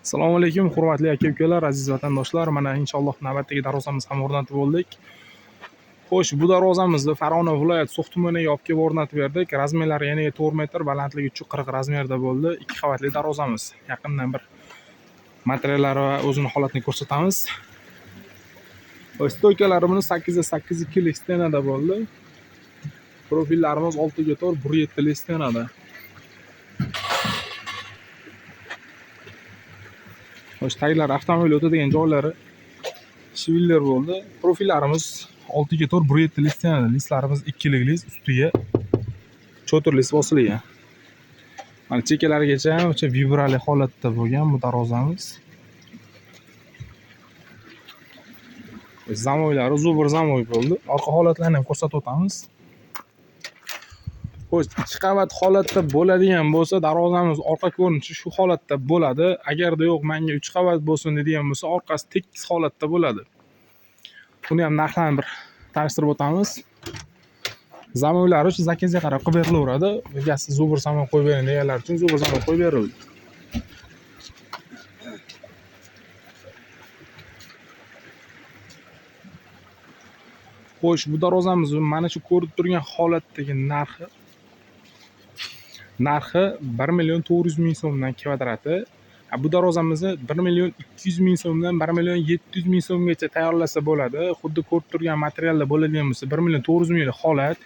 Assalomu alaykum, hurmatli aka-ukalar, aziz vatandoshlar. Mana inshaalloh navbatdagi darvozamizni ham o'rnatib bo'ldik. Xo'sh, bu darvozamizni Farg'ona viloyati So'x tumaniga olib kelib o'rnatib berdik. Razmerlari yaniga 4 metr, balandligi 340 razmerda bo'ldi. 2 qavatli darvozamiz. Yaqindan bir materiallari va o'zini holatini ko'rsatamiz. Xo'sh, stoykalarimiz 8 ga 8 2lik stenada bo'ldi. Profillarimiz 6 ga 4 1.7 lik stenada. Xo'sh, taglari avtomobil o'tadigan joylari shviller bo'ldi. Profillarimiz 6 ga 4 1.7 lik stenada. Listlarimiz 2lik list, ustiga cho'tir list bosilgan. Mana chekkalarigacha ham o'sha vibrali holatda bo'lgan bu darvozamiz. Zamoylari zubr zamoy bo'ldi. Orqa holatlarini ham ko'rsatib o'tamiz. Xo'sh, 2 qavat holatda bo'ladigan bo'lsa, darvozamiz orqa ko'rinishi shu holatda bo'ladi. Agarda yo'q, menga 3 qavat bo'lsin deydigan bo'lsa, orqasi tekis holatda bo'ladi. Buni ham narxlarini bir tanishtirib o'tamiz. Zamoylari shu zakazga qarab qilib berilaveradi. Egasi zubr zamoy qo'yib bering deganlar uchun zubr zamoy qo'yib berildi. Xo'sh, bu darvozamiz mana shu ko'rib turgan holatdagi narxi 1 million 400 ming so'mdan kvadrati. Bu darvozamizni 1 million 200 ming so'mdan 1 million 700 ming so'mgacha tayyorlasa bo'ladi. Xuddi ko'rib turgan materialda bo'ladigan bo'lsa 1 million 400 minglik holat.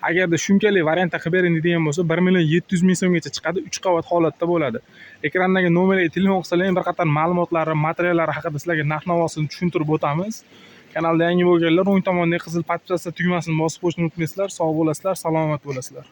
Agarda shunchalik variantda qilib bering deydigan bo'lsa 1 million 700 ming so'mgacha chiqadi, 3 qavat holatda bo'ladi. Ekrandagi nomerga telefon qilsalar ham bir qator ma'lumotlar, materiallar haqida sizlarga narx-navosini tushuntirib o'tamiz. Kanalda yangi bo'lganlar o'ng tomondagi qizil podpisatsiya tugmasini bosib qo'yishni unutmaysizlar. Sog' bo'lasizlar, salomat bo'lasizlar.